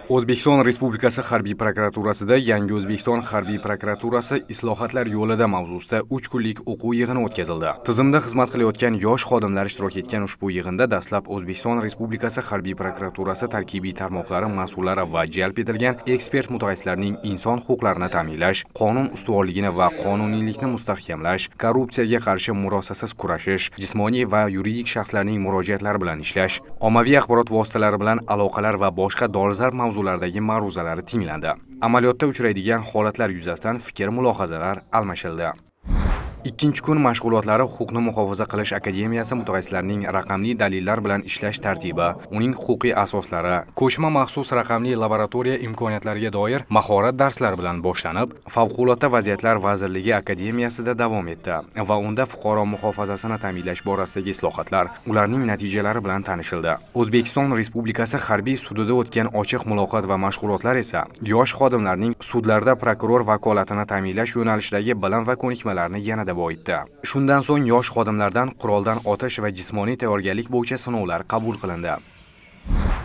O'zbekiston Respublikasi Harbiy prokuraturasida Yangi O'zbekiston Harbiy prokuraturasi islohotlar yo'lida mavzusida 3 kunlik o'quv yig'ini o'tkazildi. Tizimda xizmat qilayotgan yosh xodimlar ishtirok etgan ushbu yig'inda dastlab O'zbekiston Respublikasi Harbiy prokuraturasi tarkibiy tarmoqlari mas'ullari va jalb etilgan ekspert mutaxassislarning inson huquqlarini ta'minlash, qonun ustuvorligini va qonuniylikni mustahkamlash, korrupsiyaga qarshi murosasiz kurashish, jismoniy va yuridik shaxslarning murojaatlari bilan ishlash, ommaviy axborot vositalari bilan aloqalar va boshqa dolzarb mavzulardagi ma'ruzalari tinglandi. Amaliyotda uchraydigan holatlar yuzasidan fikr mulohazalar almashildi. Ikkinchi kun mashg'ulotlari Huquqni muhofaza qilish akademiyasi mutaxassislarining raqamli dalillar bilan ishlash tartibi, uning huquqiy asoslari, ko'chma maxsus raqamli laboratoriya imkoniyatlariga doir mahorat darslari bilan boshlanib, Favqulodda vaziyatlar vazirligi akademiyasida davom etdi va unda fuqaro muhofazasini ta'minlash borasidagi islohotlar, ularning natijalari bilan tanishildi. O'zbekiston Respublikasi harbiy sudida o'tgan ochiq muloqot va mashg'ulotlar esa yosh xodimlarning sudlarda prokuror vakolatini ta'minlash yo'nalishidagi bilim va ko'nikmalarini yanada boyitdi. Shundan so'ng yosh xodimlardan quroldan otish va jismoniy tayyorgarlik bo'yicha sinovlar qabul qilindi.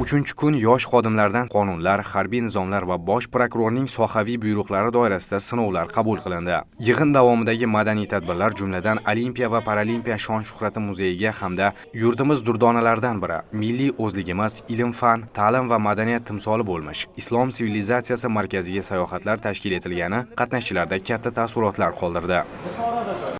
Uchinchi kun yosh xodimlardan qonunlar, harbiy nizomlar va bosh prokurorning sohaviy buyruqlari doirasida sinovlar qabul qilindi. Yig'in davomidagi madaniy tadbirlar, jumladan Olimpiya va Paralimpiya shon-shuhrati muzeyiga hamda yurtimiz durdonalaridan biri, milliy o'zligimiz, ilm-fan, ta'lim va madaniyat timsoli bo'lmish Islom sivilizatsiyasi markaziga sayohatlar tashkil etilgani qatnashchilarda katta taassurotlar qoldirdi.